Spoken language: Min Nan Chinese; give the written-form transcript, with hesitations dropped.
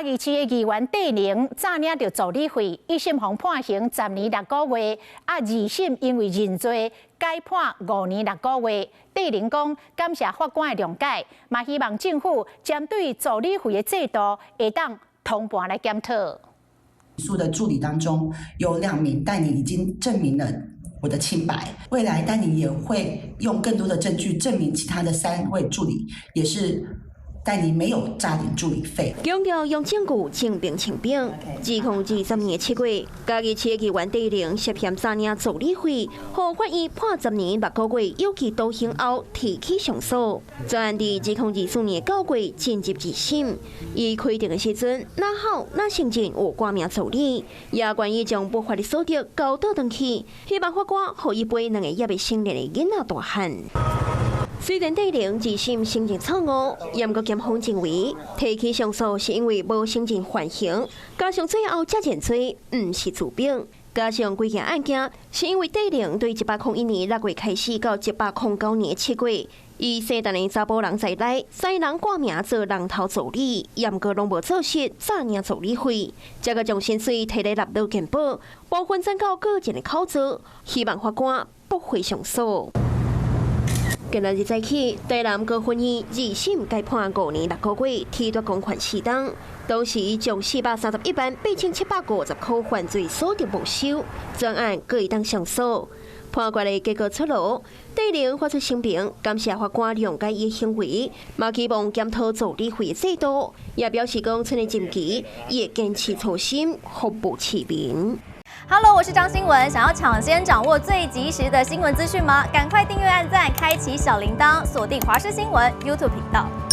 嘉義市的議員戴寧詐領著助理費，一審予判刑10年6個月，啊，二審因為認罪改判5年6個月。戴寧講感謝法官的諒解，嘛希望政府針對助理費的制度會當通盤來檢討。訴的助理當中有兩名戴寧已經證明了我的清白，未來戴寧也會用更多的證據證明其他的三位助理也是戴寧沒有詐領助理費。強調用證據證明清白。2020年7月，嘉義市議員戴寧涉嫌詐領助理費，予法院判10年6個月有期徒刑後提起上訴。專案佇2024年9月進入二審，伊開庭的時陣，若口若承認有掛名助理，也願意將不法的所得交倒轉去，希望法官予伊陪兩個猶未成年的囡仔大漢。雖然戴寧二審承認錯誤，毋過檢方認為提起上訴是因為無承認犯行，加上最後才認罪，毋是自白。加上規件案件是因為戴寧對101年6月開始到109年7月，伊生旦的查埔人在內，三人掛名做人頭助理，毋過攏無做實詐領助理費，這個將薪水提來納入健保，部分轉到個人的口座，希望法官駁回上訴。今仔日早起，台南高分院二審改判5年6個月，褫奪公權4冬。當時將431萬8750塊犯罪所得沒收，全案閣會當上訴。判決的結果出爐，戴寧發出聲明，感謝法官諒解伊的行為，嘛期望檢討助理費制度，也表示講賰的任期，伊會堅持初心，服務市民。 Hello，我是張新文。想要搶先掌握最及時的新聞資訊嗎？趕快訂閱、按讚、開啟小鈴鐺，鎖定華視新聞 YouTube 頻道。